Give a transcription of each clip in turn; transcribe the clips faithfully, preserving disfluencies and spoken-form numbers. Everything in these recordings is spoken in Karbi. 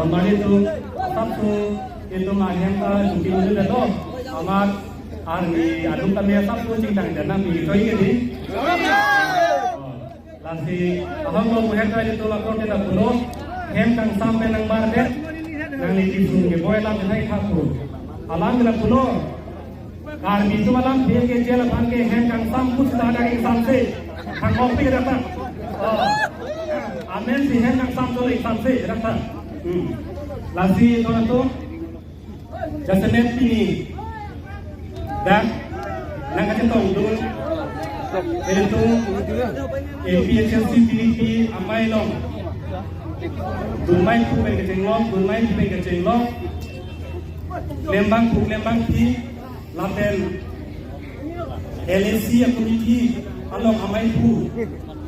Amari tu, asapso, itum ahem ta juti mulu dado. Amat army adung kami asapso chingtang dana mi choi ke di. Lasi, aham lo muhen ta itum lakon kita pulo, hem kangsam pen nangbardet, nangli kisung ke boy lam hai khapu. Alam kita pulo, Karbi atum alam phe ke jail aphan ke hem kangsam pu seta ada ingsamse. Thang ok pi dak ta. Oh. Amen si hem kangsam dolo ingsamse dak ta. Hmm. Lasi tonatu. Jasemet pini. Dak nangkachetongdun. Ilitum A P H L C pini pi amei along. Dunmei pu pen kachenglok, dunmei pu pen kachenglok. Klembang pu klembang pi. Lapen L A C a-committee along amei pu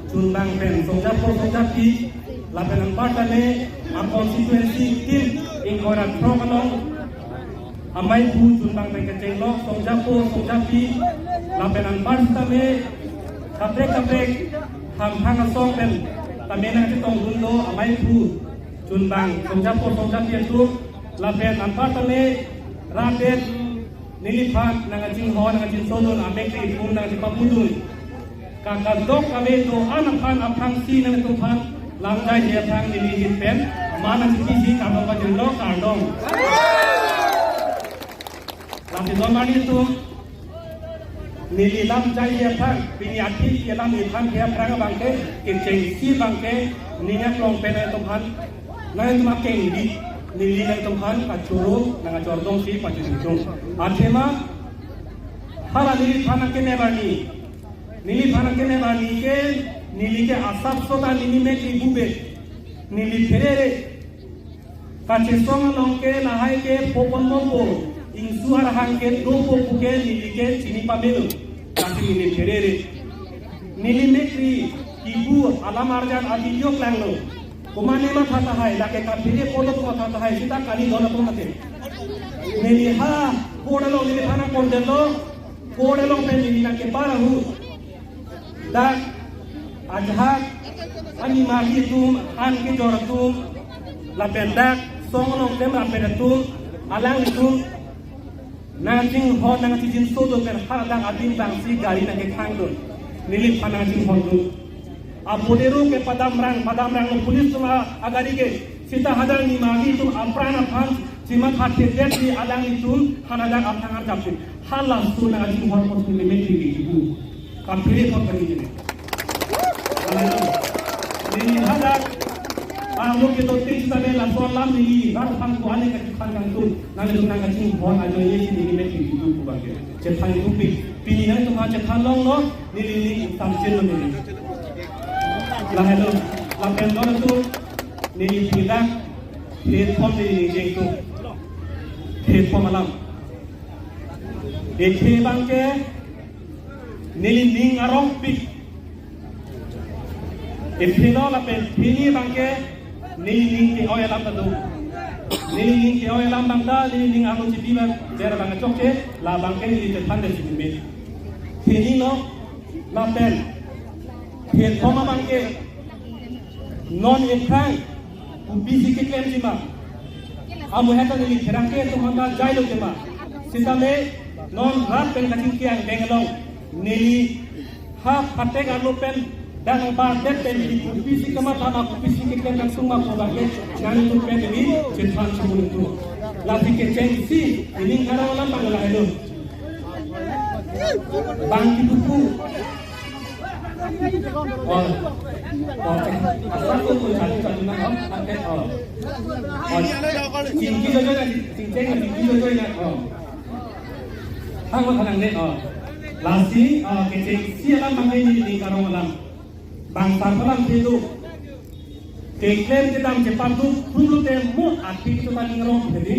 chunbang pen songjapo songjapi, lapen anparta le a-constituency tin ingkoi ra throk along amei pu chunbang pen kachenglok songjapo songjapi, lapen anparta le kaprek kaprek hamphang asong pen tame nangchetongdunlo amei pu chunbang songjapo songjapi atum, lapen anparta le radet neliphan nangkachinghon nangkachinsodun amek ri phum nangkachipabudun. Kakadok kave do-an aphan aphrangsi nangtumphan lamjai je aphrang neli hin pen. Mana siti si kardom pajirlo kardom. Lapen don mani tu neli lamjai je aphrang pini athi ke lam iphan ke aphrang abang ke kechengsi abang ke ninyak long pen nangtumphan nangtum akeng di neli nangtumphan kachoro nangkachordong si pachidungdung. Athema hala neliphan ke never ni. Neliphan ke never ni ke neli ke asapso ta neli mek ri bube. Neli pherere. Kachesong along ke lahai ke popon mopo. Ingsu arhang ke dopo pu ke neli ke chini pamelo. Lasi neli pherere. Neli mek ri kibu alam arjan adi yok langlo. Komane matha tahai, lake kaphere polo matha tahai, sita kali dona pon mate. Neli ha, koda lo neli thana kondelo, koda lo pen neli nangkepara hu. Dak, ajahak, animagi atum, an kejor atum, lapen dak, song along tem lapen atum, alanglitum, nangchinghon nangchijinsodun pen hadak abin bangsi gari nangkekhangdun. Neliphan nangchinghondun. A-Bolero ke padamrang, padamrang lo police atum a, agari ke. Sita hadak animagi atum apran aphan, chimathathedet si alanglitum, hadak aphan arjapsi. Halaso nangchinghon pon si neli mek ri kibu. Kaphere pon kali jene. Alai. Neli hadak. Arlo kedo ting sita neli laso alam neli. Rat aphan ko ane kachiphan kangtung. Nangli nangkachinghon ajoine si neli mek ri kibu pu abang ke. Chethan pu pi. Pini nangtum ha chethan longlo. Neli ning samchin lo neli. Lahelo. Lapen lo tu. Neli pidak. Platform neli ning jengtung. Platform alam. Ekhe abang ke. Neli ning arongpik. Ephino lapen phini abang ke neli ning ke-oi alam ta do. Neli ning ke-oi alam abang ta, neli ning arong chipi abang, ber abang chokche, la abang ke neli chethan de si bube. Phini lo, lapen. Platform abang ke, non ephrang, kopisi keklemji ma. Amu heta neli pherangke atum aphanta jailo tema. Sitame non rat pen kachingki angdeng along neli ha phatek arlo pen dak nangbardet pen neli kopisi kamatha ma kopisi keklem kangsung ma pu abang ke nangtum pen neli chethan chimung tu. Lasi kechengsi ining karong alam abang lahelo. Bang kipupu. Oh. Oh. Asal tu pun satu satu na, oh. Angke, oh. Oh. Chingki jojo na, chingcheng na, chingki jojo na, oh. Hang mo thanang ne, oh. Lasi, oh, kechengsi alam bang ne ni karong alam. Bang sarpalam kedo. Keklem kedam chepaduk, thumlo te mo athi kecho ta ning arong hedi.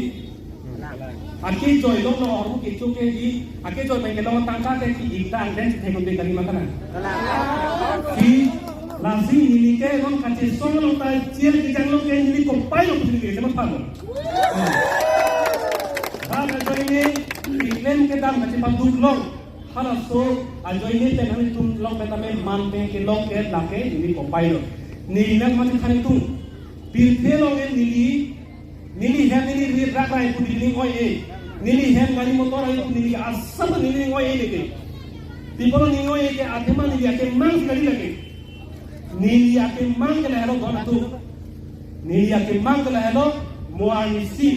Akejoi longlo armu kecho ke di, akejoi pen kelong tangka te ki-ik ta angdeng si thekon de kali ma kana. Si, lasi neli ke non kachesong along ta jail kejang lo ke neli kopai lo putri ke, cuma paham. Ba ajoine, keklem kedam kachepaduk long. Halaso ajoine pen nangtum long pen tame man pen kelong ke lake neli kopai lo. Neli nat mati than tung. Pirthe along ke neli, neli hem neli rit rak rai pu neli ning oi-e. Neli hem gari motor ai pu neli asap neli ning oi-e leke. Pi apot ning oi-e ke athema neli akemang si kali lake. Neli akemang ke lahelo don atum. Neli akemang ke lahelo mo arnisi.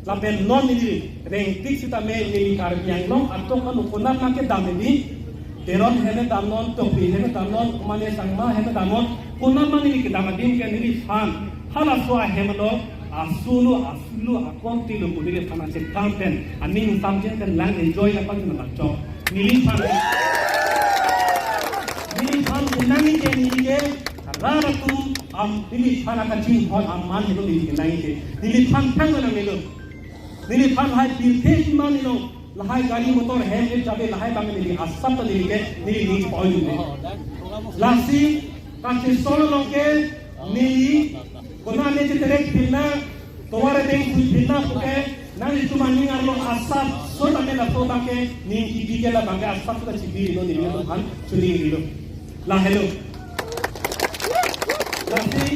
Lapen non neli rengtik sitame neli Karbi Anglong atok anu konat ma kedam neli. Teron hem damnon, Tokbi hem damnon, Mane Sangma hem damnon, konat ma neli kedam adim ke neliphan halaso ahem along asulo asulo akonti lo pu neliphan achethan pen aning samjin pen lang enjoy na pangchun lang chok. Neliphan, neliphan kenang ke neli ke rat atum am neliphan akachinghon aman helo neli kenang ke. Neliphan thang nang nelo. Neliphan lahai pirthe iman nelo. Lahai gari motor hem neli chabe lahai bang neli asap ta neli ke neli ning oi neli. Lasi kachesong along ke neli konane cheterek philna, tovar ateng sui philna puke nanglitum aning arlo asap so tame laso abang ke ning kipi ke labang ke asap ta chipi lo neli atum aphan chuli lo. Lahelo. Lasi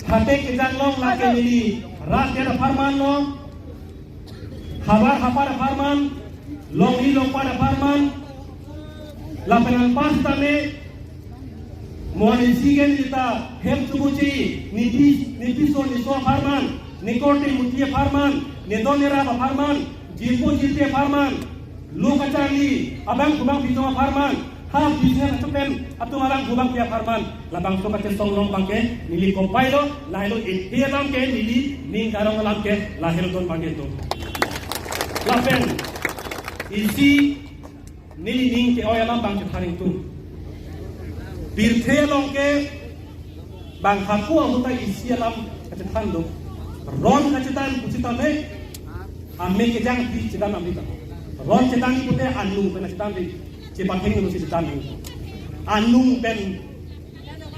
hate kejang along lake neli rat dia apharman lo. Havar hapar apharman, longri longpat apharman, lapen anpar sitame, mo arnisi ke neli ta hem chubuchi, nepi, nepi so neso apharman, nekorte muti apharman, nedon nerap apharman, jirpo jirpi apharman, lo kacharli, abang kubang pitong apharman, ha business atum pen atum alang kubang pi apharman, labangso kachesong along abang ke neli kopai lo, lahelo ephe alam ke neli ning karong alam ke lahelo don abang ke do. Lapen isi neli ning ke-oi alam abang chethan tung. Pirthe along ke bang hako ahut ta isi alam kachethan do. Ron kachedan pu sitame amek kejang pi chedan amri ta. Ron chedan pute anung pen chedan ri. Chepatheng lo si chedan ri. Anung pen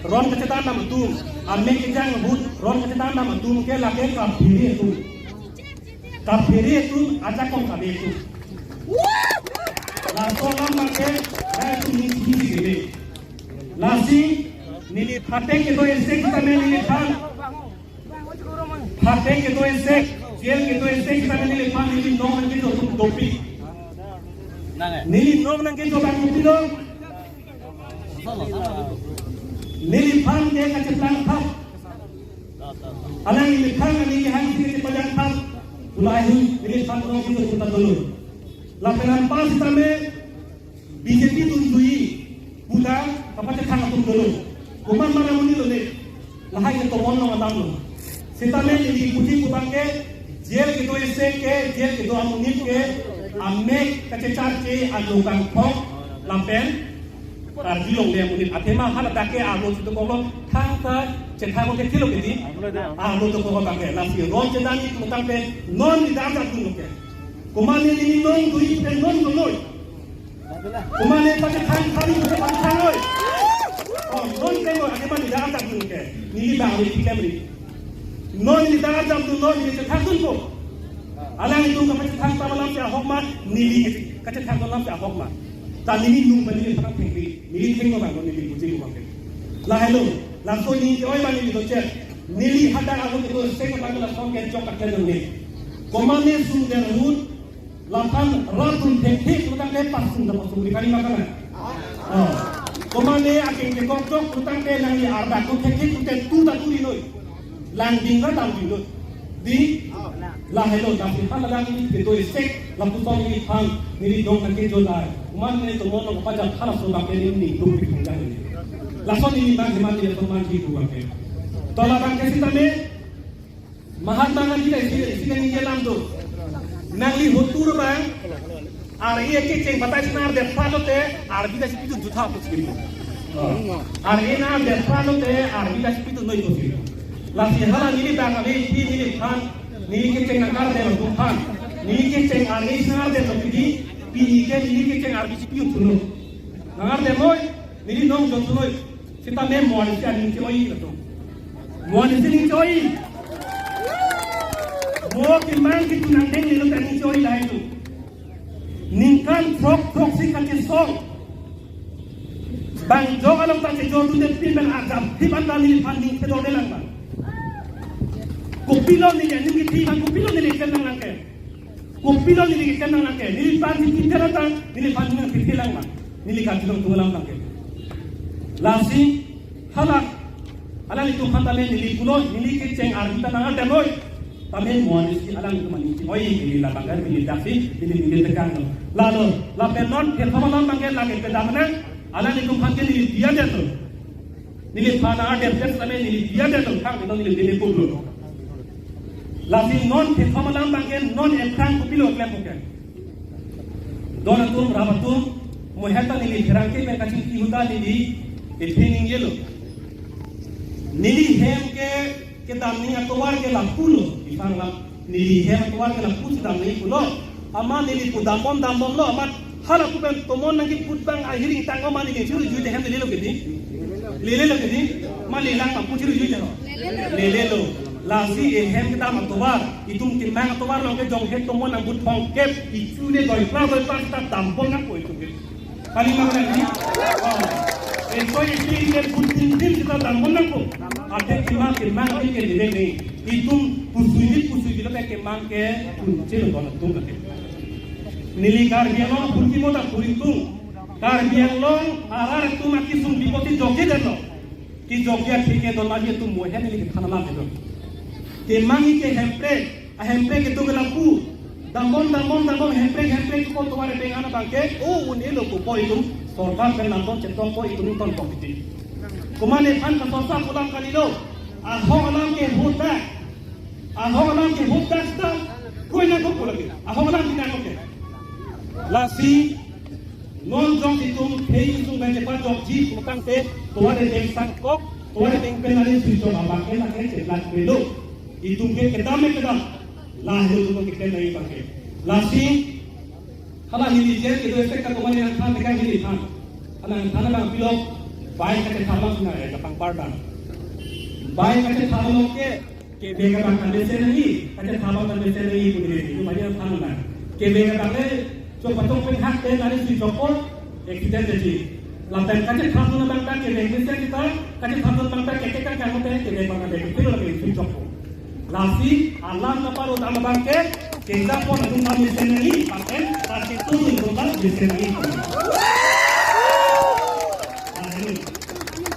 ron kachedan dam atum, amek kejang ahut ron kachedan dam atum ke lake kaphere atum. Kaphere atum ajakong kabe atum. Laso alam abang ke rai atum ning sini sini. Lasi neli phatek kedo esek sitame neliphan. Phatek kedo esek, jail kedo esek sitame neliphan neli nong nangkejo atum dopik. Neli nong nangkejo abang kopilo. Neliphan ke kacheplang thap. Alang neliphan ani hang si kachepajang thap. Pulai hu neliphan nong kejo atum ta dolo. Lapen anpar sitame B J P atum jui puta kapachethang atum dolo. Komat mana muni lo ne. Lahai ke tomon lo matam lo. Sitame neli puji pu abang ke jail kedo esek ke, jail kedo amonit ke, amek kachecharche alo kangthok lapen karjulongle amonit. Athema haladak ke alo chitu kolo thangta chethang ke thilo kedi. Alo dokok abang ke. Lasi ron chedan ni pu abang ke non ni dam dak dun ke. Komat neli nong dui pen non do noi. Komat ne pachethang kali pachethang noi. Oh, non ke noi, ane mani dam dak dun ke. Neli dam ri klem ri. Non neli dam dak dun noi, neli chethang dunpo. Alanglitum kapachethang alam si ahok ma, neli kachethang alam si ahok ma. Ta neli nung ba neli pernah thengri, neli thengno bang neli buji bang. Lahelo, laso ning ke-oi abang neli dochot. Neli hadak alo kedo esek abang lason kechok kaken nang ne. Komat ne sung der rut, laphan rat atum thekthe pu tangte pasung ta pasung ri kali ma kana. Oh. Komat ne akeng kekok chok pu tangte nangli ardak ko thekthe pu te tu ta tu ri noi. Lang ding na dam ding noi. Di lahelo dam si haladak neli kedo esek lapuson neliphan neli dong nangkejo lai. Komat ne tomon lo pajak halaso abang ke neli dopik pajak neli. Lason neli mang hemat neli tomon ji pu abang ke. To labang ke sitame Mahatma Gandhi ta isi, isi kaningje alam do. Nangli hotur abang, ar-e kecheng batai sinar det pha lote, arbi ta si pitun jutha pu si. Ar-e nar det pha lote, arbi ta si pitun noi pu si. Lasi hala neli bang ave pi neliphan, neli kecheng nangkar det lo aphan. Neli kecheng ar-e sinar det lo pi di, pini ke neli kecheng arbi si pitun noi. Nangkar det noi, neli nong jon noi. Sitame mo arnisi aning che-oi latum. Mo arnisi ning che-oi. Mo kemang kitu nangdeng nelo aning che-oi lahai tu. Ningkan throk throk si kachesong. Bang jok along ta chejor dunde pin bang ajam. Hiban ta neliphan ning thedor de lang bang. Kopilo neli aning kithi bang kopilo neli ken nang nang ke. Kopilo neli ken nang nang ke. Neliphan ning kithi ta neliphan ning kithi lang bang. Neli kachilong tunglam bang ke. Lasi hala alanglitum aphan tame neli pulo neli kecheng arni ta nang ada noi. Tame mo neli alanglitum aning ching oi neli labang kan neli daksi neli neli tekang lo. Lalo lapen non kethom alam bang ke lake kedam nang alanglitum aphan ke neli dia dia to. Neliphan ada dia tame neli dia dia to kang neli neli pulo. Lasi non kethom alam bang ke non ekrang kopilo klem oke. Don atum, rap atum, mo heta neli pherangke pen kachingki ahut ta neli ephe ningjelo. Neli hem ke kedam ning atovar ke lapu lo, ipang la. Neli hem atovar ke lapu si dam ning pulo. Amat neli pu dambom dambom lo, amat hala pu pen tomon nangkiput bang ahiring tang amat neli churu jui te hem lele lo kedi. Lele lo kedi. Ma lelang lapu churu jui te ho. Lele lo. Lasi ehem kedam atovar, itum kemang atovar along ke jonghet tomon nang but thomkep, ichu le doi pra doi pra ta dambom nangpo itum ke. Kali ma kali ni? Oh. Eko isi ke but tin tin ta dambom nangpo. Ate kemang kemang ke dile ni. Itum pusui ni pusui dilo ke kemang ke kunchil don atum ke. Neli Karbi Anglong purki mota puri tung. Karbi Anglong arat atum akisung bipoti jogi delo. Kejok dia theke don lagi atum mo hem neli kethan alam itu. Kemang ke hemprek, ahemprek itu ke lapu. Dambom, dambom, dambom, hemprek, hemprek ko tovar pen ana bang ke, o un-elo ko po itum, sorkar pen nangton chetok po itum ton kompiti. Komat nephan kasorkar pulang kali lo. Ahok alam ke hut dak. Ahok alam ke hut dak dak. Koi nangkok pulang ke. Ahok alam ke nangkok ke. Lasi non jong itum phei isung pen chepajokji pulotangte tovar pen sangkok, tovar pen pen ari sui jong abang ke lake cheplak pelo. Itum ke kedam ke kedam. Lahelo itum ke kedam nai bang ke. Lasi hala neli jen kedo efek ka tomani nangthan teka neli than. Hala nangthan bang pilok bai kachethan lang na ya kapang pardan. Bai kachethan lo ke kebe ke bang kami senai, kachethan bang kami senai pun ini, itu banyak than na. Kebe ke bang le, coba tong pen hak deh nari si joko, accident jadi. Lapen kachethan na bang ta kebe ke sen kita, kachethan na bang ta keke kan kamu teh, kebe bang kami itu lagi si joko. Lasi, alam na paru tama bang ke, kita pon atum kami senai, pakai, kasih turun total di senai.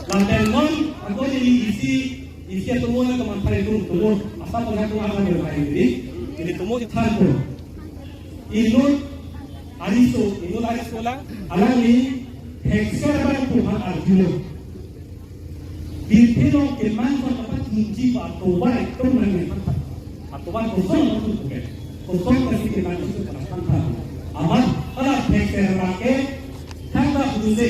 Lapen non, aku jadi isi, isi atum mo na teman hari itu, tumo, asal pernah tumo akan bermain ini, jadi tumo di thanko. Inut ariso, inut ariso lang, alangli, hekser bang Tuhan arjuno. Birthe long kemang ko apa tingji pa atovar itu nang ni. Atovar kosong itu bukan. Kosong kasi kemang itu kena tangkap. Amat hala hekser bang ke tangkap dulu.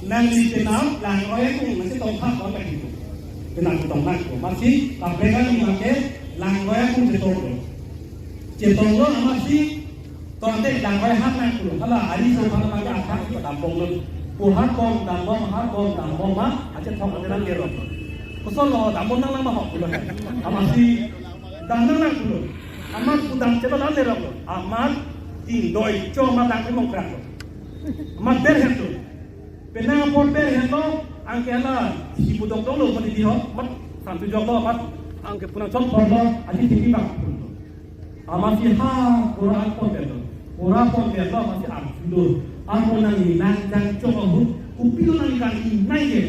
Nangli kenam lang roya kung masih tongkap apa gitu. Kenam tongkap ko. Masih kapegan ni make lang roya kung chetong lo. Chetong lo amat si tonte dambom hap nang pulo. Hala ari so phan phan athak si dambom lo. Pu hap bom dambom hap bom dambom ma ache thok ate nang kerok. Koson lo dambom nang nang ma hok pulo. Amat si dam nang nang pulo. Amat pu dam cheba lam kerok lo. Amat ingdoi cho ma dang mong krak lo. Amat ber het lo. Penang apor ber het lo. Angke hala si pudok dong lo mati di ho. Mat santu jok lo amat angke punang chok por lo. Aji tipi bang. Amatsi ha pura pon beto. Pura pon beto amatsi arjulo. Amo nangli nang jangchok ahut. Kopilo nangli karki nai ke.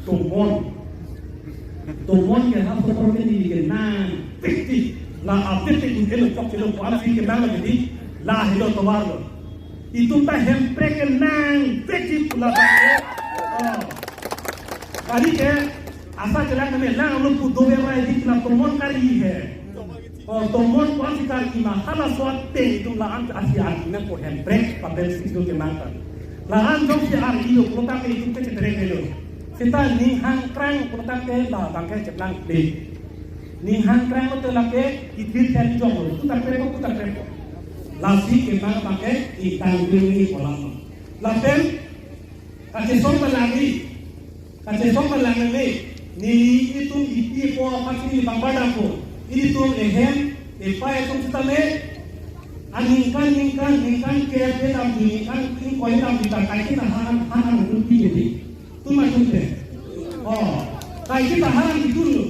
Tomon. Tomon ke ha sopor ke neli ke nang. Piti. La apiti un-elo chok chelo ko amatsi ke nang lagi di. Lahelo tovar lo. Itum ta hemprek ke nang. Piti pula ta ke. Oh. Kali ke asa chelak kami nang alo pudo ya rai di kena tomon karki he. Oh, tomon ko-an si karki ma hala so-an pen itum la-an asi arki nangpo hemprek papen si itum kemang ta. La-an jongsi arki lo pulo ta ke itum ke cheterek helo. Seta ning hangkrang pulo ta ke la bang ke cheplang pe. Ning hangkrang lo te lake itir pen jong lo putar pe ko putar pe ko. Lasi kemang bang ke itang ding ni kolam. Lapen kachesong ta lang ni. Kachesong ta lang ni. Neli itum ipi ko aphan si bang badang ko. Ilitum ehem, epei atum sitame. Aningkan, ningkan, ningkan ke pe dam di, ningkan ingkoi dam di ta kai kita han, han, han, han, han, han, han, han, Tun ma tun te. Oh, kaike ta harang kitunlo.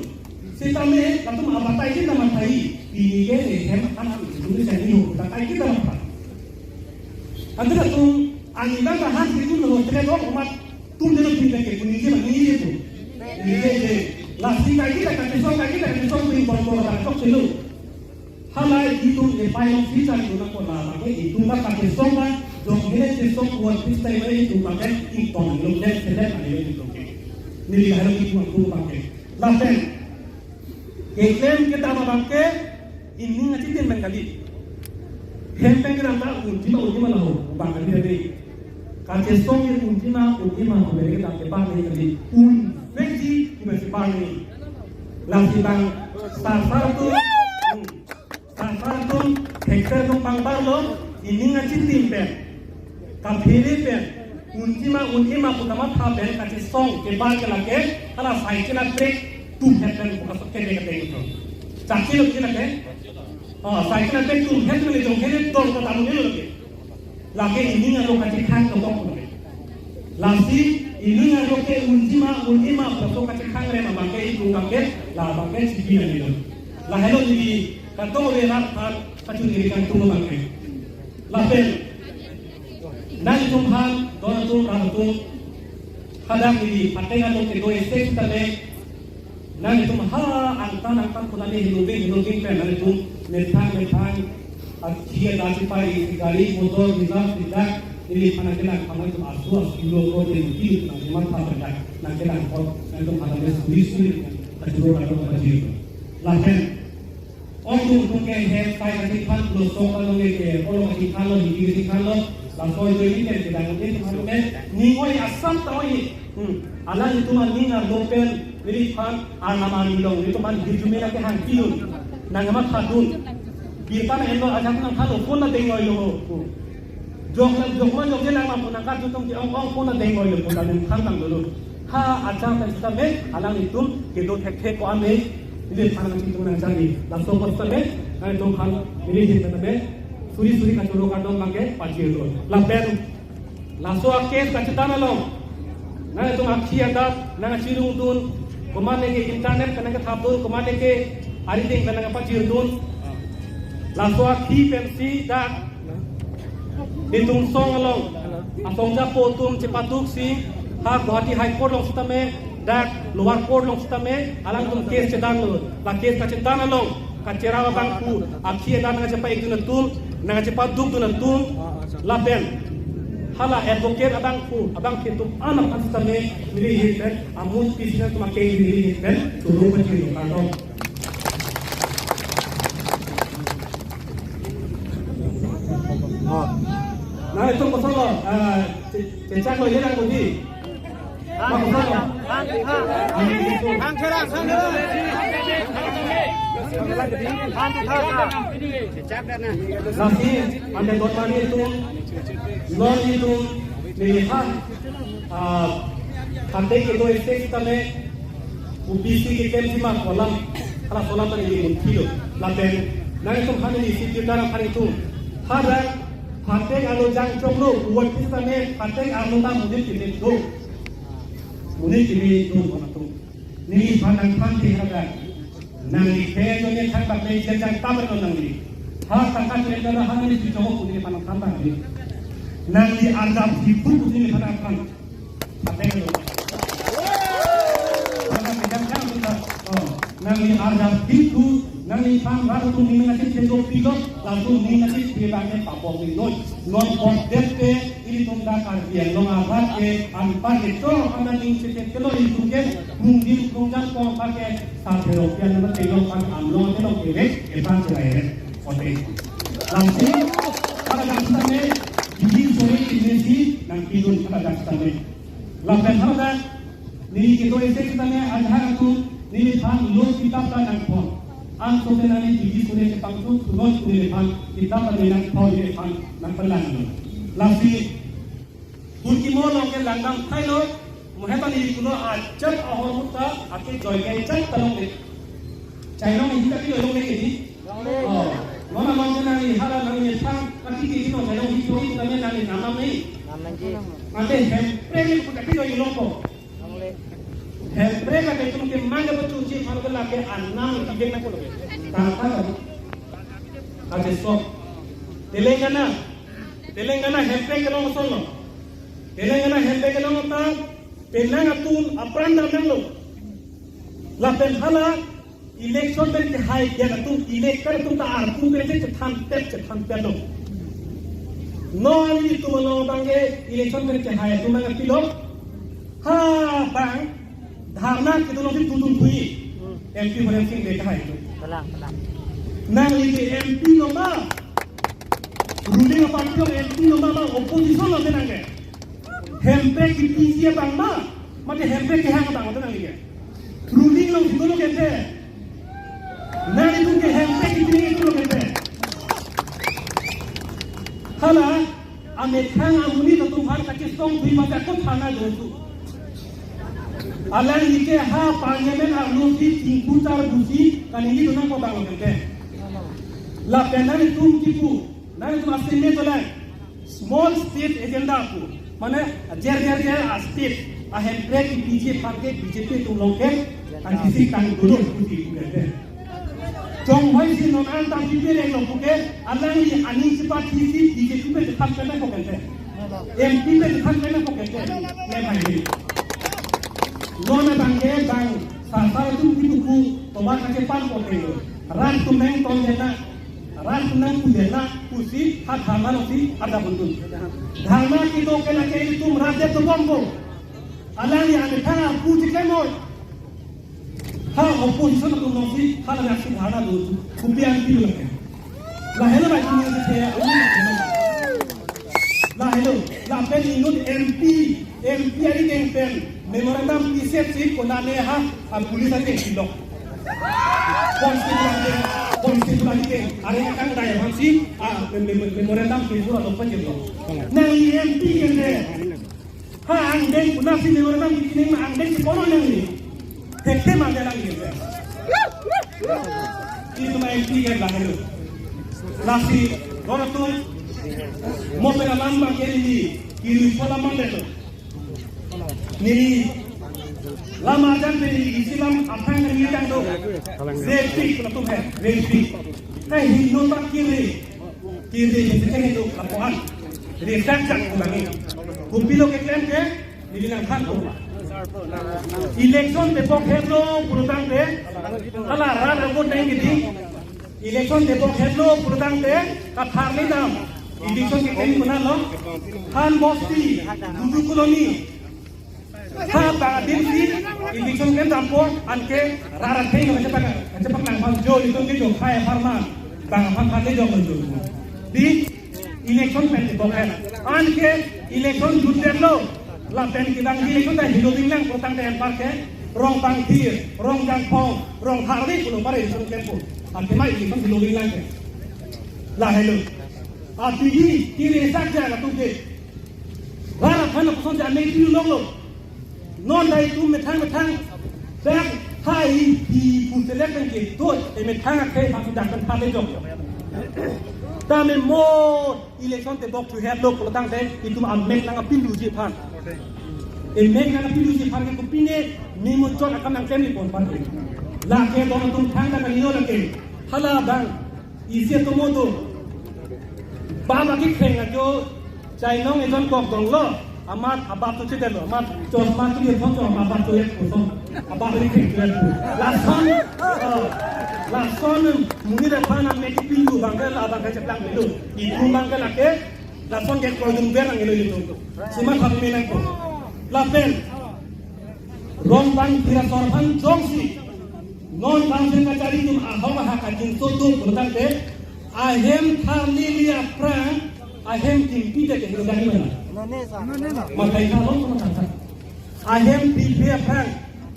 Setame latum abatai ke ta mathai. Pini ke ne hem akan kitunlo seni ho. Ta kaike ta mathai. Ante latum ani ta harang kitunlo. Tere dok umat tum delo pin ke puni je ma ni je tu. Ni je je. Lasi kaike ta kachesong, kaike ta kachesong pin bor bor ta chok chelo. Halai itum epai long sisa itum nangkok la abangke itum ta kachesong ta jong hele chesong kuat pista itum abangke itum long den selen ani itum ke. Neli lahelo itum atum abangke. Lapen keklem kedam abangke ining achitim pen kali. Hem pen kedam ta unji ma unji ma laho abang kali tadi. Kachesong ke unji ma unji ma ko beri kedam ke bang ni kali. Un veji ko beri bang ni. Lasi bang sar sar tu. Hmm. Sar sar atum, hektar atum pangbarlo, ining achitim pen, kaphere pen, unji ma unji ma pu kamatha pen, kachesong kebar ke lake, hala cycle a brake tum het pen buka sok kede kede gitu. Chakilo kede lake? Oh, cycle a brake tum het pen jong hele dong kata mungil lake. Lake ining arlo kachekhang kebok lo. Lasi ining arlo ke unji ma unji ma laso kachekhang rem abangke itum abangke la abangke chipi ani lo. Lahelo neli kadokave rat aphan kachuniri kangtung abangke. Lapen nangtum aphan don atum rat atum hadak neli pateng atum kedo ese sitame nangtum ha angtan angtan punani hinubing hinubing pen nangtum methang methang akhi adat chipai gari motor visa tidak neli aphan nangkelang aphan nangtum asu asu lo ko de ki nangkelang aphan dak nangkelang ko nangtum aphan nangke suri suri kachuro kachuro kachiro. Lapen ong tung tung ke hem kai kachingthan lo song kalo nge ke olo kachingthan lo hidi kachingthan lo laso oi oi ni ke kedang ni tum atum ni oi asam ta oi. Hmm. Alanglitum aning arlo pen neliphan arnam arni long nelitum aphan hirjume nangkehang pidun nangmathadun. Birta nang-enlo ajak nangthalo phone na dengnoilo ho. Hmm. Jok lang jok ma jok je lang ma phone nangkarju atum ke ong ong phone na dengnoilo phone ta nangthang tang dolo. Ha ajak ta sitame alanglitum kedo thekthe ko-an ne. Ili thang nangchitung nangchari. Laso apot sitame nangtum aphan ili hin sitame suri suri kachoro kardom abangke pachirlo. Lapen laso a-case kachetan along nangtum akhi adat nangchirungdun, komatne ke internet pen nangkethapdun, komatne ke arideng pen nangpachirdun. Laso akhi pensi dak nelitum song along asong japo atum chepaduksi ha Guwahati High Court along sitame dak lower court along sitame alangtum case chedanlo. La case kachetan along kacherap abangphu, akhi adat nangchepa-ikdun atum, nangchepadukdun atum, lapen hala advocate abangphu, abangphu atum anam aphan sitame neli hin pen amul pisi nangtum akeng neli hin pen tulu pachirlo kardom. Oh. Nangtum kosonlo, ah, che-, chechaklo, ye nang kodi. Bang kosonlo. Bang, bang. Bang, bang. Lasi, ante don mani atum, non atum, nelitum, ah, ante kedo ese sitame, O B C keklem sima kolam, hala kolam tadi di munthi lo. Lapen, nangtum aphan neli isi birta nangphan itum. Hadak, phatek arlo jang choklo, uwat pisa ne, phatek arlo ta monit kimi do. Monit kimi do, konatum. Neliphan nangphan te hadak. Nangli khe jo ne thang bak ne jang jang tabar lo nangli. Ha tangka kre dara ha neli si choklo, neliphan nangphan bak ne. Nangli arjap hipu, neliphan nangphan. Nangli arjap hitu, nangliphan rat atum ning nangchephe dopik lo, laso ning nangchephe abangke pabok ning noi. Non pok det pe, ilitum dak Karbi Anglong arat ke, anpar ke chor hana ning chephe kelo ilitum ke, mungdin mungjan kong pake, sa phero pian nama telong pan amlong telong kere, epan cherai re, ote. Lamsi, pada dak sitame, gigi sore kinesi, nangpidun pada dak sitame. Lapen hadak, neli kedo ese sitame ajahak atum, neliphan lo kitap ta nangthon. Anso te nangli gigi sore kepangchun, sunon neliphan kitap ta nangthon neliphan nangpalang lo. Lasi, Burkimo along ke langdam thailo, mo hetan ili kuno ajat ahormu ta, ake joy ke chak talong de. Chainong hi tapi joy long de ke di. Oh, mona mong ke nangli hala nangli thang, tapi ke di no chainong hi joy kami nangli namam ni. Namam ji. Ante hem premi ku tapi joy long ko. Hemprek atum ke mangga pachunji aphan ke lake anam kibek nangkok. Tata. Kachesok. Telangana. Telangana Hemprek kelong ason lo. Telangana Hemprek kelong ta penang atum apran damnanglo. Lapen hala election pen kehai dia atum elector atum ta arpu pen chethan pet chethan pet lo. Non itum along abang ke election pen kehai atum abang pilo. Ha bang dharna kedo alongsi dudun thui. M P Horen Sing Bey kehai atum. Kalang, kalang. Nangli ke M P lo ma? Ruling party along M P lo ma, ma opposition lo nang ke? Hemprek kepiji abang ma, mate Hemprek kehang abang ma nangli ke? Ruling alongsi dolo kente. Nanglitum ke Hemprek kepiji dolo kente. Hala amethang amonit atum aphan kachesong thui mate ako thana dotu. Alangli ke ha parliament arlosi chingkuchar busi kaningje dun nangkok abang lo kente. Lapen nanglitum kipu, nanglitum asem me tolang. Small state agenda pu. Mane jer jer jer a-state a-Hemprek kepiji aphan ke B J P atum along ke ansi tang dolo pusi pu kente. Chonghoi si non an ta B J P reng lo puke, alangli aning chepathisi B J P pen chethan pen nangkok kente. M P pen chethan pen nangkok kente. Ne bhai ni. Non abang ke bang sasar atum kipu pu toba kachepan kok kente. Rat atum nangtondetna, rat atum nangpudetna pusi ha dharna alongsi adap untun. Dharna kedo ke lake itum rat det dobompo. Alangli amethang arpu cheklem noi. Ha opposition atum alongsi halake aksi dharna dotu. Kopi an pilo lake? Lahelo bai kini se. Lahelo. Lapen inut M P, M P ari keng pen memorandum piset si konane ha a police ari keng pilok. Constituency, constituency keng. Ari kang dai aphansi a mem- mem- memorandum piset lo pajirlo. Nangli M P keng de. Ha angdeng puna si memorandum kining ma angdeng si kono nangli. Thekthe ma nangli. Itum M P ke lahelo. Lasi ron atum mo pen alam abang ke neli kiri pola mandetlo. Neli lam arjan pen neli isi lam aphan neli tangdo. Repi puna atum he, repi. Kai Hindu ta kiri. Kiri, kiri itu lapuan. Resak jak ulangi. Kopilo keklem ke, neli nangthan ko. Election tebok hetlo pulotangte, hala rat angkot neng gidi. Election tebok hetlo pulotangte, katharli dam. Election keklem konatlo. Han Bosti, Dudu Colony. Ha bang adim si election ken dampo anke rat atheng kachepak kachepak nangphan jo itum ke jo khai apharman bang aphan phan le jo kon jo. Di election pen tebok en anke election jutdetlo lapen kedamji election ta helo dinglang pulotangte anparke Rongbangphir, Rongjangphong, Rongtharli pulo apar election klempo. Anke ma election helo dinglang ke. Lahelo. Aphi hi kiri sak ja latum ke. Rat aphan apson ja me piu longlo. Non dai itum methang methang. Dak hai di pu selek pen ke dot e methang akhei aphan sudah kan pale jok. Tame mo election tebok thuhetlo pulotangte itum amek nangpiluji aphan. Emek nangpiluji aphan ke kopine mimo chot akam nangklemji pon aphan. Lake bon atum thang dak kanino lake. Hala bang. Isi atum do. Baba kekheng ajo chainong ejon kok donglo. Amat abap to chedetlo. Amat chosma kiri thon chosma abap to ek kosong. Abap kekheng chedetlo. Lason. Oh, lason monit aphan amek kepindu abang ke la abang ke cheplang pindu. Itum abang ke lake. Lason ke krodun ber nang ilo itum. Sima thap me nangkok. Lapen. Rongbangphir asor aphan jongsi non bangsen kachari atum ahok ahak kajinso atum pulotangte ahem tharli aphrang ahem kimpi te kehelo dani mana? Makai tha lo pulotangte ahem pipi aphrang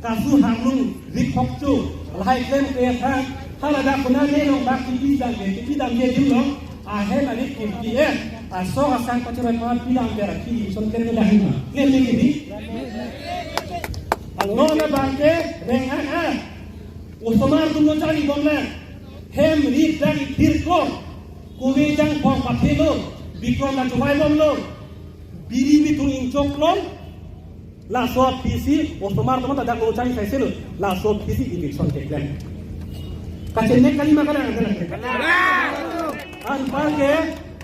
kasu hanglung rik hokchu lahai klemkle aphrang hala dak konane Rongbang kimpi dam ke kimpi dam ke dim lo. Ahem arit kimpi en asong asang pachoroi pama pilang ke rakhi son kene dahima. Klemkle kidi. Angno na bangke reng an an. Osomar tum lo chari bomlang. Hem rit dang thir klong. Kove jangphong pathelo. Bikrom na chowai bomlo. Biri bithung ingchok klong. Laso aphisi osomar atum ta dak lo chai sai selo. Laso aphisi election keklem. Kachenek kali ma kalang, kalang. Anparke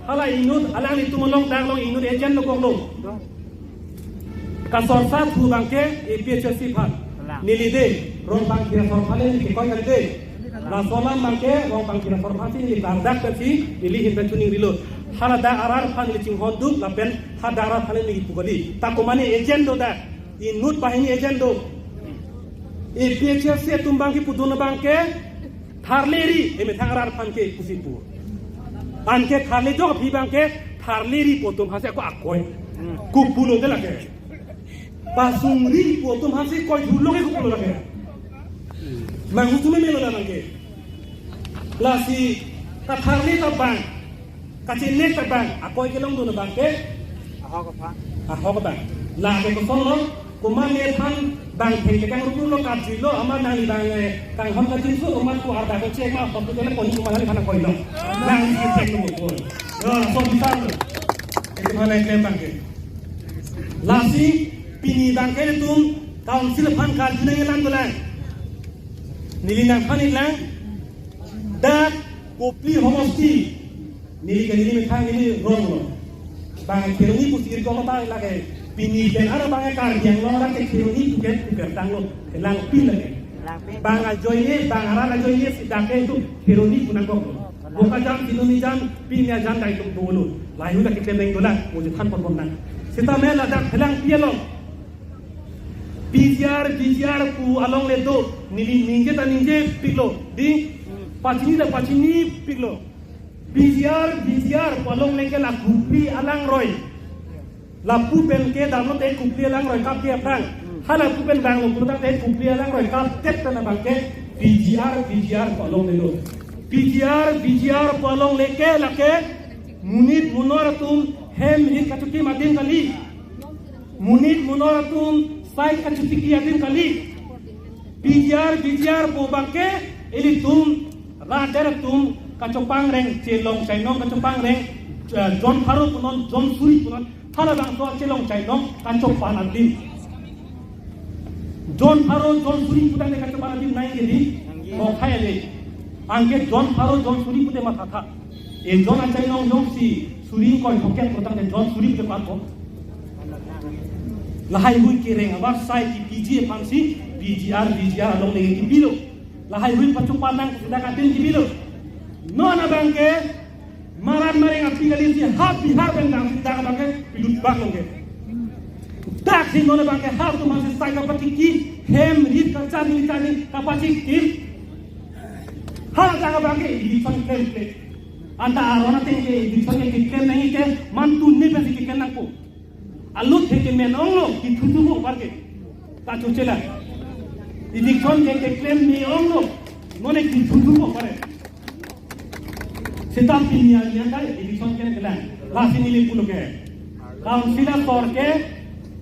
hala inut alanglitum along dak along inut agent dokok lo. Kasorsa thu abangke A P H L C aphan. Neli de, Rongpang Kirasor aphan le neli kekoi kali de. Laso alam abangke Rongpang Kirasor aphansi neli klardak pensi neli ahin pen chuning rilo. Hala dak arat aphan neli chinghon duk lapen hadak arat aphan le neli pu kali. Ta komane agent do dak. Inut banghini agent do. A P H L C atum abangke pudun abangke tharle ri, emethang arat aphan ke pusi pu. Anke tharle jok aphi abangke tharle ri pu atum aphansi ako akoi. Kopulo de lake. Pasungri pu atum aphansi koi thulo ke kopulo lake. Manghu sume melo la abangke. Lasi katharle ta bang, kachenek ta bang, akoi kelongdun abangke. Ahok abang. Ahok abang. Lake kosonlo, komat nephan bang thengke kangrup lo, karjuilo, amat nangli bang, eh, kanghon kajinso, komat ko arda ko chek ma, hospital le poni komat nangli aphan akoilo. Nangli chek lo ko. Yo, so bisa lo. Itu mana yang tembak ke? Lasi pini abangke nelitum council aphan karju nangji alam dolang. Neli nangphan iklang, dak Kopili homosti, neli ke neli methang neli rong lo. Bang Kheroni pusi irkong ta lake, pini pen ara bang Karbi Anglong lake Kheroni pu ke pu pertang lo, langpi lake. Bang ajoine, bang arat ajoine si dak ke itum Kheroni pu nangkok lo. Bokajan, Sinoni jan, pini ajan dai itum dolo. Lahai hui lake teneng dolang, mo je than pon pon nang. Seta me ladak phelangpi along P G R, V G R pu along le do, neli ningje ta ningje piklo, di, pachini ta pachini piklo. P G R, V G R pu along le ke la Kopili alangroi. Lapu pen ke damlo te Kopili alangroi kap ke aphrang. Hala pu pen damlo pu ta te Kopili alangroi kap tet ta na abangke P G R, V G R pu along le do. P G R, V G R pu along le ke lake monit monor atum hem rit kachokim adim kali. Monit monor atum sai kachotiki adim kali. P G R, V G R pu abangke ilitum rat der atum kachopangreng chelong chainong kachopangreng, eh, jon pharo punon, jon suri punon, halabangso chelong chainong kachopan adim. Jon pharo, jon suri putangte kachopan adim nangji di. Mokhai ale. Anke jon pharo, jon suri pute mathatha. Ejon achainong jongsi suri ingkoi ingkoi putangte jon suri pute patko. Lahai hui kereng avarsai kepiji aphansi P G R, V G R along le kepilo. Lahai hui pachopan nang sudah katin kepilo. Non abangke maran mareng api kali si ha Bihar pen dang si dang abangke pilut bak longke. Dak si non abangke ha tu masih sai kapatiki hem rit kacharli charli kapatiki. Ha dang abangke election klem klem. Anta aron ateng ke election ke keklem nangji ke mantu ne pensi keklem nangpo. Alut he kemen onglo, kithudu mo parke. Kachoche la. Election ke keklem ne onglo, none kithudu mo pare. Seta pini anian dai election ke kelang. Lasi neli pulo ke. Council asor ke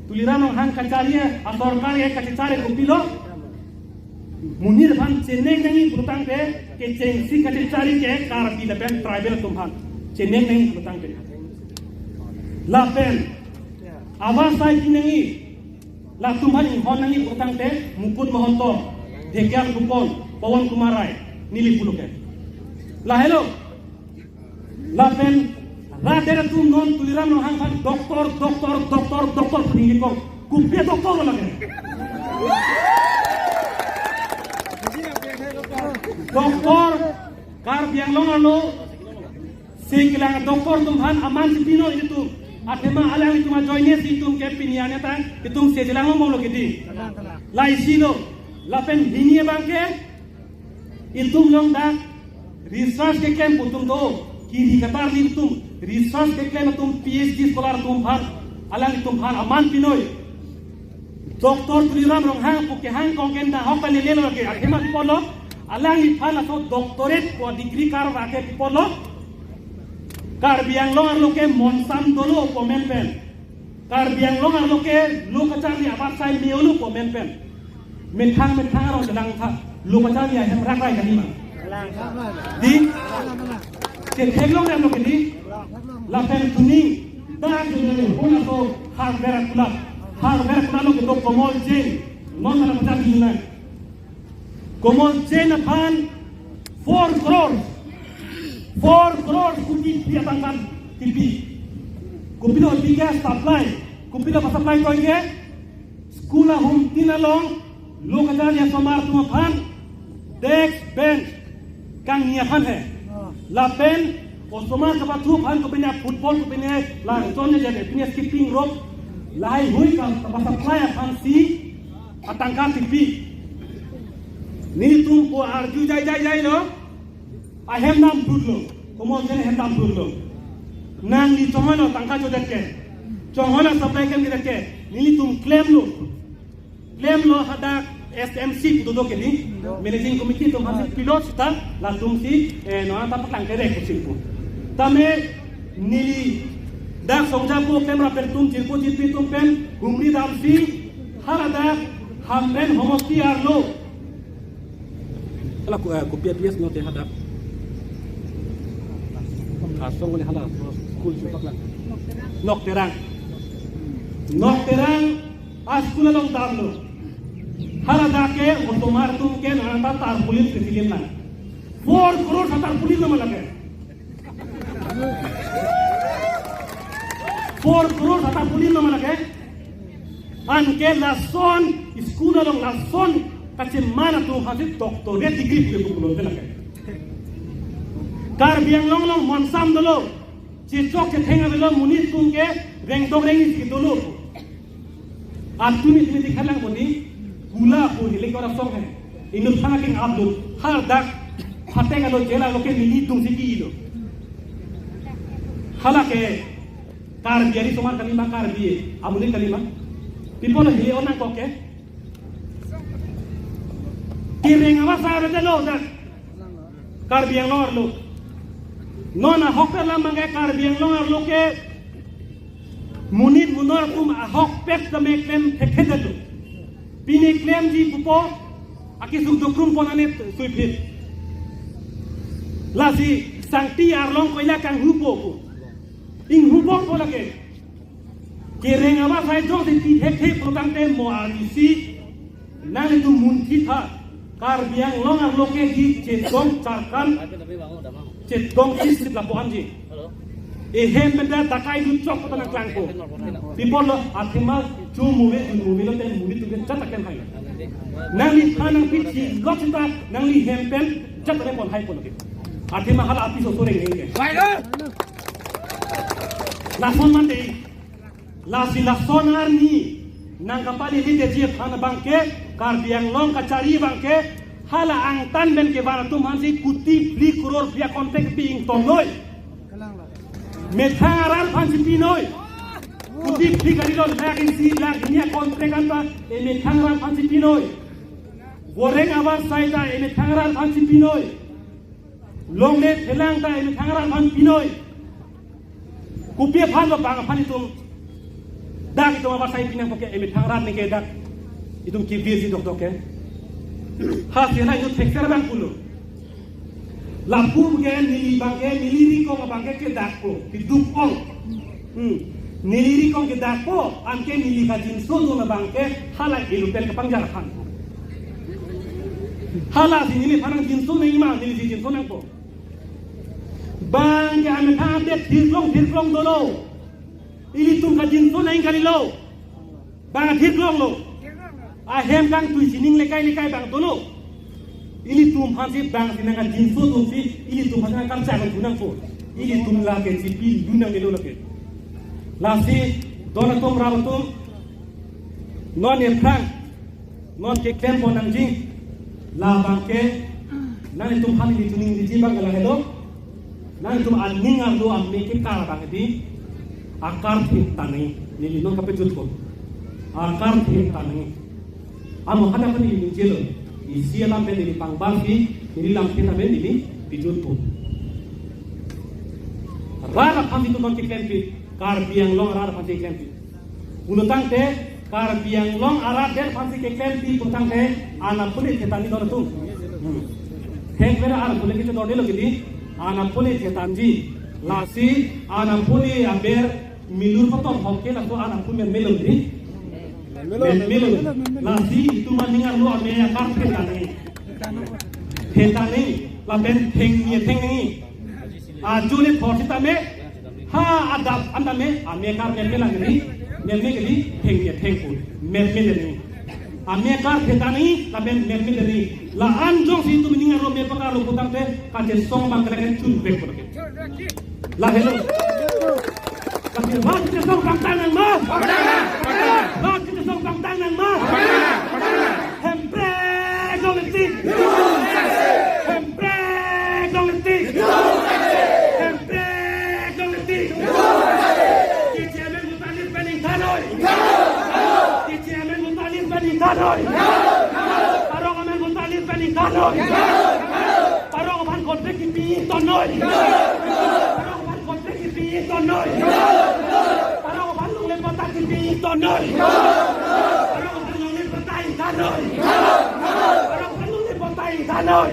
Tuliram Ronghang kachari, asorkar ke kachechari kopilo. Monit aphan chenek nangji putangte kechengsi kachechari ke Karbi lapen tribal atum aphan chenek nangji putangte. Lapen avarsai pi nangji, latum aphan inghon nangji putangte Mukut Mahanta, Dhekial Phukan, Pawan Kumar Rai, neli pulo ke. Lahelo. Lapen rat der atum non Tuliram Ronghang aphan doctor, doctor, doctor, doctor pu ningje kok. Kopi a-doctor lake. Doctor, Karbi Anglong arlo si kelang doctor atum aphan aman si pino itum. Athema alanglitum ajoine si itum ke pini ane ta itum si chelang mo lo kedi. Lahai si lo. Lapen hini abangke itum along dak research keklem atum do, kiri katar ni itum, research keklem atum, P H D scholar atum aphan, alanglitum aphan aman pinoi. Doctor Tuliram Ronghang pu kehang kongken dahok ta lele lo ke, akhema pi apotlo, alangliphan laso doctorate pu degree karva ke pi apotlo. Karbi Anglong arlo ke monsam dolo pu amen pen. Karbi Anglong arlo ke lo kacharli avarsai me-olo pu amen pen. Methang methang arong chelang tha, lo kacharli ahem rakrai kali ma. Di? Chetheklong rem lo ke di? Lapen tuning, dak juni huna so har berak kulap. Har ver kuna lo kedo Komol Jain. Non mana pacharli nang. Komol Jain aphan four crore. Four crore kuti pi atangka tipi. Kopilo tipi ke supply. Kopilo supply ko ke? School ahum tin along lo kacharli asomar atum aphan desk, bench kangni aphan he. Lapen osomar kapathu aphan kopine football, kopine langchon, kopine skipping rope, lahaihui ka, kapasupply aphansi atangka tipi. Nelitum po arju jai jai jai lo. Ahem dam phut lo. Komol Jain ahem dam phut lo. Nangli chonghoi lo tangka chodet ke. Chonghoi lo supply klemkledet ke. Nelitum klemlo. Klemlo hadak S M C pu dodo ke ni. Managing committee atum aphansi pilot sita latumsi, eh, non anta paklang kere kuching pu. Tame neli dak songja po klem rap pen atum, jirpo jirpi atum pen humri damsi haladak Hamren homosti arlo. Hala ko, eh, kopi a P S note hadak. Asong le hala school si paklang. Nokterang. Nokterang a school along damlo. Haladak ke osomar atum ke nang anta tarpaulin kesilim nang. Four crore sa tarpaulin lo ma lake. Four crore sa tarpaulin lo ma lake. Anke lason school along lason kacheman atum aphansi doctorate degree pule pulo te lake. Karbi Anglong along monsam dolo. Chechok chetheng avelo, monit atum ke rengdok rengni si dolo. Atumi tumi dikhalang boni kula pu hilik ora song he. Inut thana king abdul har dak phatek alo jela lo ke nelitum si ki lo. Hala ke Karbi ari somar kalima Karbi. Amonit kalima. People hile onang koke. Kereng awa sa rete lo dak. Karbi Anglong arlo. Non ahokpet alam abangke Karbi Anglong arlo ke monit munor atum ahokpet tame klem thekthedetlo. Pini klemji pupo akesung dokrum pon ane suiphit. Lasi sangti arlong koila kanghupo pu. Inghupo pu lake. Kereng awa sai jongsi pi thekthe pulotangte mo arnisi nanglitum munthi tha. Karbi Anglong arlo ke di chedong charkan, chedong chisit lapu-anji. Ehem benda dakai du chok kota nangklangpo. People lo athema chu movie, chu movie lo ten movie tu ke chata ken hai. Nangli thanang pi chi lo chita nangli hem pen chata ken pon hai pon ke. Athema hala api so soreng neng ke. Lason man dei. Lasi lason arni nangkapalili detji aphan abangke, Karbi Anglong kachari abangke, hala angtan pen kevan atum aphansi kuti phli crore phli a-contract pi ingtongnoi. Methang arat aphansi pinoi. Kuti phli kali lo lakh isi lakh hini a-contract anta emethang arat aphansi pinoi. Goreng awa sai ta emethang arat aphansi pinoi. Longle thelang ta emethang arat aphan pinoi. Kopi aphan lo bang aphan itum. Dak itum awa sai pinang poke emethang arat neke dak. Itum kibir si dokdok ke. Ha sela itum thekser abang pulo. Lapu ke neli abangke, neli rikong abangke kedakpo, keduk ong. Hmm. Neli rikong kedakpo, anke neli kajinso dun abangke hala ilupen kepangjar aphan. Hala si neliphan jinso nangma, neli si jinso nangpo. Bang ke amethang adet thirklong thirklong dolo. Ilitum kajinso nang kalilo. Bang thirklong lo. Ahem kangtui sining lekai lekai bang dolo. Ilitum aphansi bang si nangkajinso dunsi, ilitum aphansi nangkam chak nang punangpo. Ilitum lake chipi lunang melo lake. Lasi don atum rap atum non nephrang non keklem pon nangji. Labang ke nanglitum aphan neli tuning diji abang ke lahelo. Nanglitum aning arlo ame kekar abang di akar thip tani, neli non kapejutpo. Akar thip tani. Amo hadak pen neli ningjelo. Isi alam pen neli pangbar si, neli lam thip amen neli pejutpo. Rat aphan itum non keklempi, Karbi Anglong arat aphan keklempi. Pulotangte Karbi Anglong arat adet aphansi keklempi pulotangte anapuli thetani don atum. Hmm. Thek vera anapuli kecho dodelo kidi, anapuli thetanji. Lasi anapuli aber milur patom hokke laso anapuli men melom di. Melo, melo, melo. Lasi itum aning arlo ame akar phetang nangji. Phetang nangji, lapen thengni atheng nangji. Ajo le thor sitame, ha adap an tame, ame akar meme lang nangji, meme kali, thengni atheng pu, meme nangji. Ame akar phetang nangji, lapen meme nangji. La-an jongsi itum aning arlo me pakar lo putangte, kachesong abang kena chun vek putangte. Lahelo. Kachesong, kachesong pangtang nang ma? Kachesong pangtang nang ma? Hemprek dong eti. Hemprek dong eti. Hemprek dong eti. Keche amen vote alir pen ingthan noi. Keche amen vote alir pen ingthan noi. Parok amen vote alir pen ingthan noi. Parok aphan kontrek kipi ton noi. Parok aphan kontrek kipi ton noi. Parok aphan longle patta kipi ton noi. Parok aphan longle patta ingthan noi. Parok aphan longle patta ingthan noi.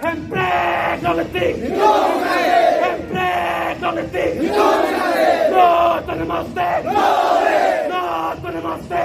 Hemprek dong eti. Hemprek dong eti. No to namaste. No to namaste.